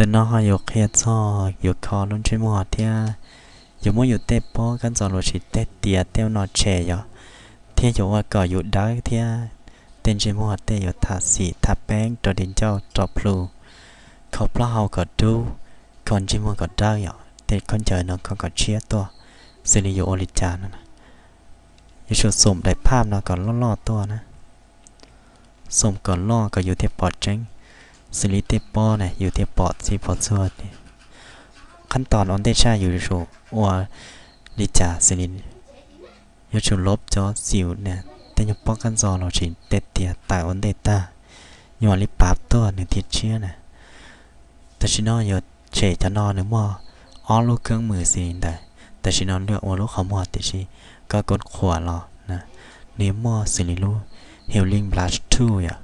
Tam no ho yuav qhia txog yuav kho lub ntsej muag thiab yuav muab yus tej pob kab ntxos los sis tej tias tej no tshem yom, thiab yuav ua kom yus dawb thiab tej ntsej muag tej yuav tham xim tham peeb rau di ncauj rau plhu, kho plaub hau kom dub, kho ntsej muag kom dawb yom, tej khaub ncaws no kho kom tshiab tuaj, xws li yuav ua li cas no. Yuav tsum xum daim phaj no kom loj loj tuaj na. Xum kom loj kom yus thiaj pom tseeb, xws li tej pob na yus thiaj pom txij pom txhua. Qhab tos ua ntej tshaj yus yuav tsum ua li cas xws li yuav tsum lov cov xim na, tej nyuag pob kab ntxos los sis tej tias tawm ua ntej tag, yus mam li pav tuaj nws thiaj tshiab na. Tam sim no yuav tshem cov no nws muaj ob lub kheeb mws xws li ntawd, tam sim no lwm ua lub qhov muag tiam sis koj kov qhuas los na, nws muaj xws li lub Healing Brush Tool yom,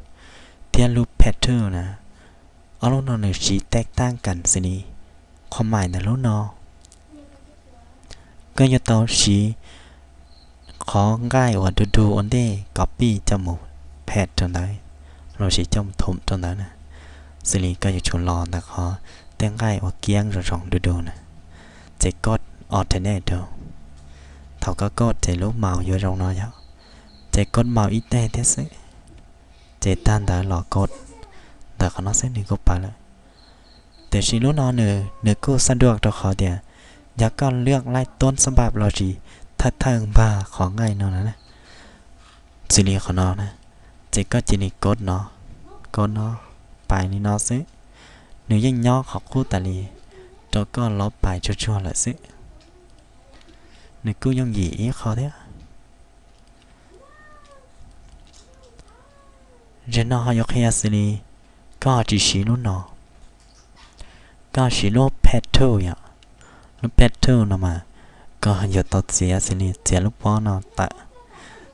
thiab lub Pen Tool na. Ob lub no nws siv tej tab kas xws li qhov maim ntawm lub no, koj yuav tau siv qhov nqaij uas du du ua ntej copy coj mus paste rau ntawd, los sis coj mus thum rau ntawd na. Xws li koj yuav tsum los ntawm qhov tej nqaij uas kiab zoo zoo du du na, ces koj alternate rau. Thaum koj kov ces lub màu yuav zoo no yom, ces koj màu ib teg thiab xwb, ces tag ntawd los kov ntawm qhov no xwb nws kuj pais lawm. Tiam sis lub no nws nws kuj xab duaj rau qhov tias yog koj lwaj laij tuab xab npaj los sis thawj thawj npag qhov nqaij no na, xws li qhov no na, ces koj cia li kov no, kov no, pais li no xwb, nws yeej nyob qhov qub tas li rau koj lov pais tsuag tsuag lawm xwb. Nws kuj yooj yim ib qho thiab. Zaum no ho yuav qhia xws li koj ho tsis siv lub no, koj siv lub Pen Tool yom. Lub Pen Tool no mas koj yuav tau txiav xws li txiav lub pob no tawm.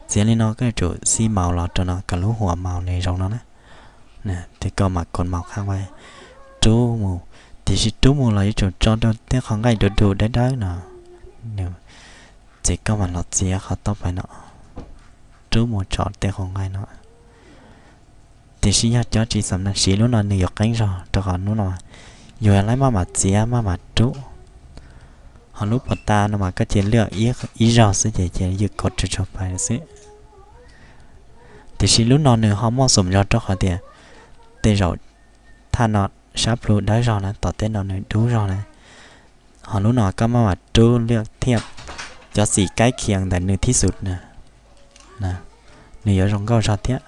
Txiav li no koj yuav tsum xib màu los rau no kom lub huam màu nws zoo no na. Ces koj mam kov màu qhab nqaij rub mus, tiam sis rub mus los yuav tsum tso rau tej qhov nqaij du du dawb dawb no, ces koj mam los txiav qhov taub pais no, rub mus tso tej qhov nqaij no. Tiam sis yog cov tsis xam na siv lub no nws yuav qeeb zog rau qhov lub no yus laib maj mam txiav maj mam rub. Ho lub pos tas no mas koj cia li lwaj ib zaug xwb ces cia li ywj kov tsuag tsuag pais xwb. Tiam sis lub no nws ho muaj xoom zog rau qhov tias tej zaum thaj no sab plhu dawb zog na, tom tej no nws dub zog na. Ho lub no koj maj mam rub lwaj thiaj cov xim kaib khias ntawm nws thib xus na, nws yuav zoo nkauj zog thiab.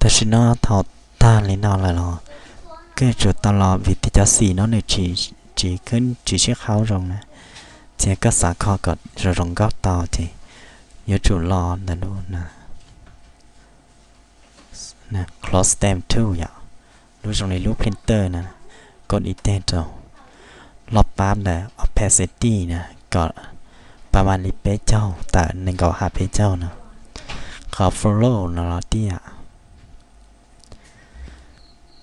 Tam sim no thaum tag li no lawm los koj yuav tsum tau los vim tias cov xim no nws tsis, tsis khwb tsis sib qhaub zoo na, ces koj xav kho kom zoo zoo nkauj tau ces yuav tsum los ntawm lub Cloth Stamp Tool yom, lub zoo li lub printer na, koj ib teg rau, los pab ntawm opacity na, kom pab mam li peb caug tawm nees nkaum ha peb caug no, qhov flow no los tiaj.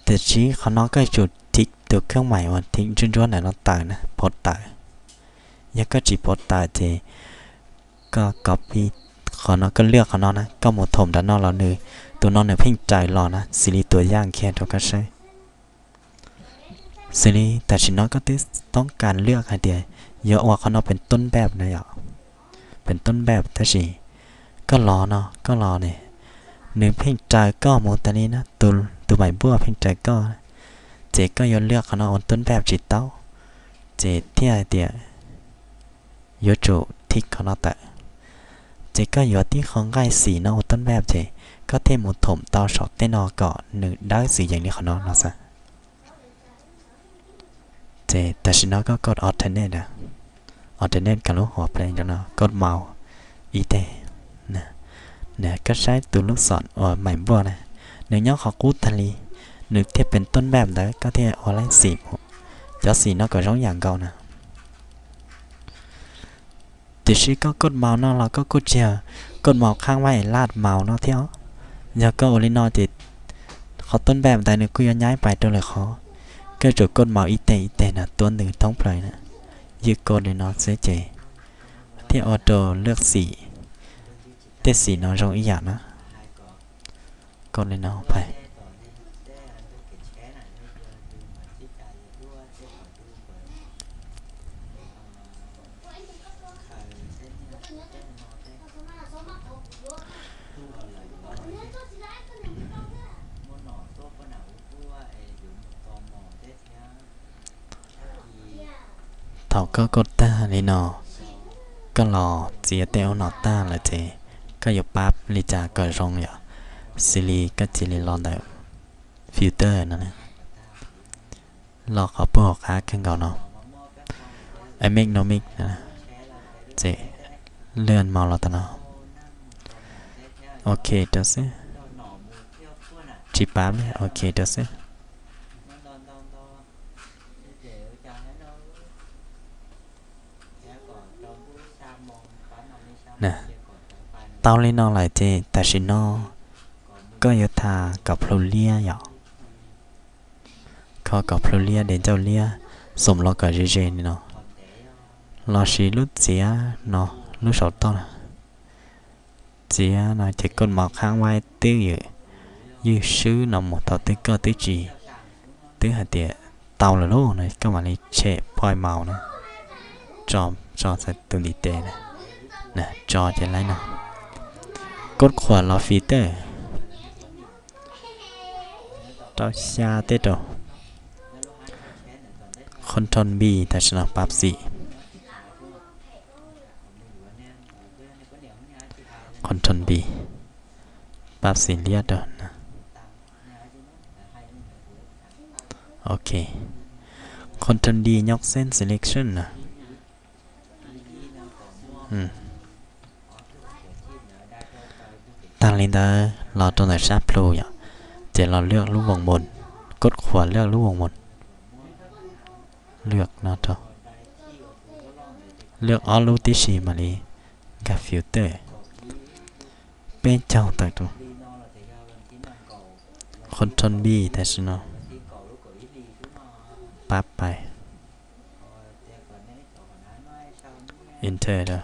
Tiam sis qhov no koj yuav tsum thim tus kheeb maim uas thim ntsuab ntsuab ntawm no tawm na, pov tawm. Yog koj tsis pov tawm ces koj copy qhov no, koj lwaj qhov no na, koj mus thum nram no los nws, tus no nws pheej raws los na, xws li tus yaj kiag rau koj saib. Xws li tam sim no koj twb toob kas lwaj hais tias yuav ua qhov no pem toob npaj na yom, pem toob npaj, tab sis koj los no, koj los ne, nws pheej raws koj mus tas li na, tus maim npuaj pheej raws koj, ces koj yuav lwaj qhov no ua toob npaj tsis tau, ces thiaj hais tias yuav tsum thim qhov no tawm. Ces koj yuav tib qho nqaij xim no ua toob npaj ces koj thiaj mus thum tau saum tej no kom nws dawb xwm yees li qhov no no xwb. Ces tam sim no koj koj alternate, alternate kom lub huam play no, koj màu ib teg. Koj saib tus lub xom uas maim npuaj na, nws nyob qhov qub tag li, nws thiaj pem toob npaj ntawd koj thiaj ua laib xim mus, cov xim no kom zoo yam nkaus na. Tiam sis koj koj màu no los koj kuj tsis yog koj màu qhab nqaij laj màu no thiab os. Yog koj ua li no ces qhov tuab npaj ntawd nws kuj yuav nyab pais rau lwm qhov. Koj yuav tsum koj maus ib teg ib teg no tuab ntws thoob plaws na. Ywj koj li no xwb ces thiaj ua rau lwaj xim, tej xim no zoo ib yam na. Koj li no pais. Thaum koj koj tag li no, koj los txiav tej ub no tag lawm ces koj yuav pab li cas kom zoo yom, xws li koj cia li los ntawm filter no, los qhov puag hauv qab kawg nkaus no, image no mix, ces lwaj maus los tau no. Ok rau xwb, tsis pab li, ok rau xwb. Tau li no lawm ces tam sim no koj yuav tham kom plhu liab yom. Kho kom plhu liab, de ncauj liab, xoom los kom ze ze li no, los siv lub txiav no, lub saum toj na. Txiav no ces koj maus qhab vaib twb ywm, ywj swb no mus thaum twg koj twb tsis, twb hais tias tau lawm lauj no koj mam li tshem point maus na, tso, tso txhais tus ntiv tes na, tso ces laib no. Koj qhuas los filter rau xya tej rau. Control B tam sim no pab xim. Control B, pab xim liab rau. Ok. Control D nyob xeb selection na. Tag li ntawd los rau ntawm sab plhu yom, ces los lwaj lub voos mus, koj qhuas lwaj lub voos mus, lwaj no rau, lwaj ob lub tib si mam li nkag filter. Peb caug tawm rau. Control B tam sim no pab pais. Enter rau.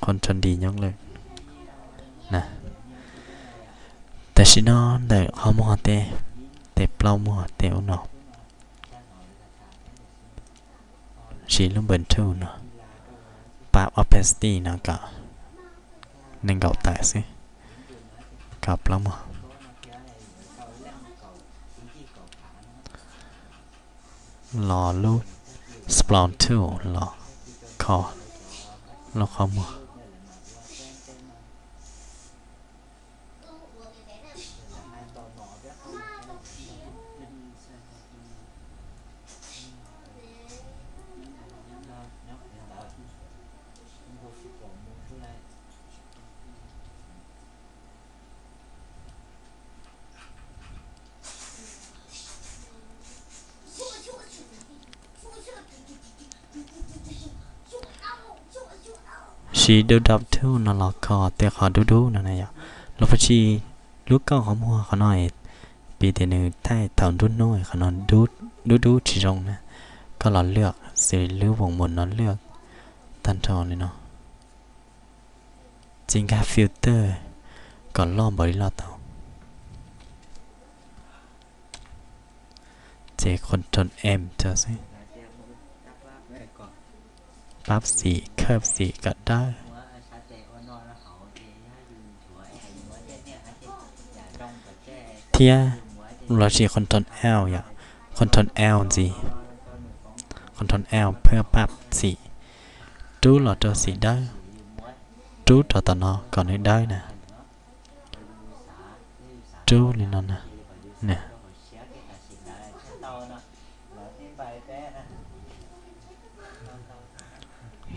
Control D nyob lawm na. Tam sim no ntawm qhov muag tej, tej plaub muag tej ub no, siv lub npawb two no, pab opacity no kom nees nkaum tawm xwb, kom plaub muag. Los lub splone tool los kho lub qhov muag. Siv dub dub tool no los kho tej qhov dub dub no na yom. Los puas tsis, lub kauj qhov muag qhov no, piv tias nws thaij thaum nruab hnub, qhov no dub dub tsis zoo na. Koj los lwaj xws li lub voos mus no lwaj tag nrho li no, ces nkag filter kom loj npaum li loj tau. Ces control M rau xwb. Pab xim, curve xim kom dawb. Thiab los sis control L yom, control L ntxiv, control L เพื่อ pab xim, rub los rau xim dawb, rub rau tom no kom nws dawb na. Rub li no na.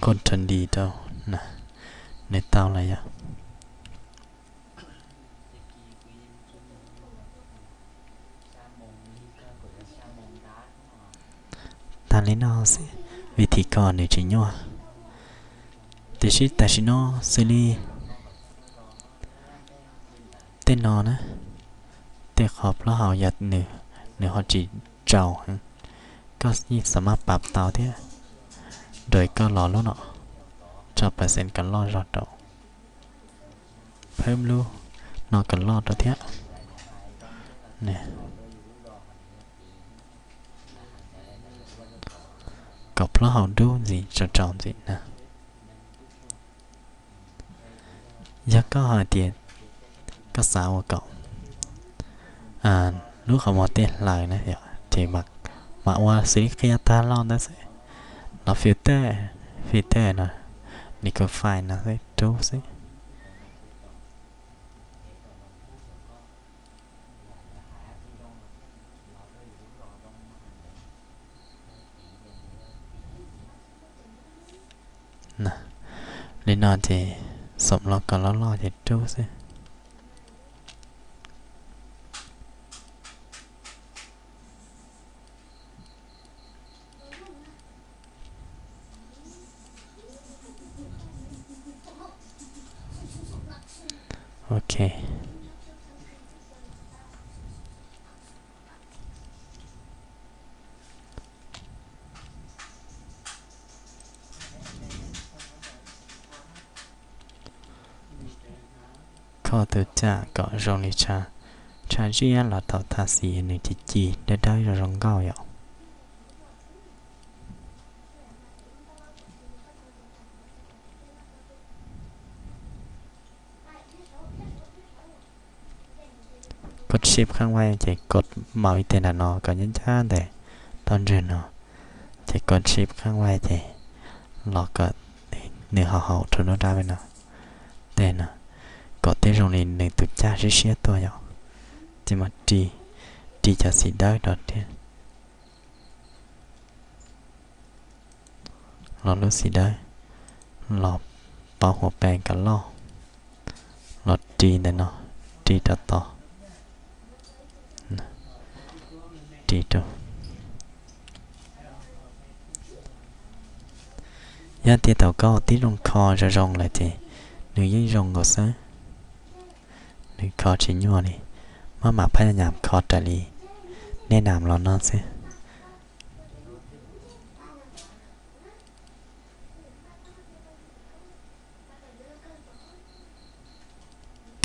Control D rau na. Nws tau lawm yom. Tag li no xwb, vim thi kho nws tsis nyuaj. Tiam sis tam sim no xws li Tej no na, tej qhov plaub hau yog nws, nws ho tsis tsaus heev, koj yeej xav maj pab tau thiab. Rau koj los lub no, tso percent kom loj zog rau, phawb lub no kom loj rau thiab. Kom plaub hau dub ntxiv, tsaus tsaus ntxiv na. Yog koj hais tias koj xav ua kom lub qhov muag tej hlaws na yom, ces mam ua xws li qhia tag los ntawd xwb. Los filter, filter no, liquify no xwb, rub xwb. Li no ces xoom los kom loj loj ces rub xwb. Ok. Kho tus cam kom zoo li tshav, tshav ziab los thaum thaj xis nws ci ci dawb dawb zoo zoo nkauj yom. Kod Shift qheej vaj ces kod maus ib teg nram no kom ncaj ncaj ntawm toj ntswg no, ces kod Shift qheej vaj ces los kom nws haum haum rau nruab nrab pem no, tej no, kom tej zoo li nws tus caj siab siab tuaj yom. Ces mam ris, ris cov xim dawb rau thiab. Los lub xim dawb, los pauv huam pes kom loj, los ris ntawm no, ris rau tod, ris rau. Yog tias thaum koj ua tib zoo kho zoo zoo lawm ces nws yeej zoo nkaus xwb. Nws kho tsis nyuaj li, maj mam phab nyas kho raws li nej nam los no xwb.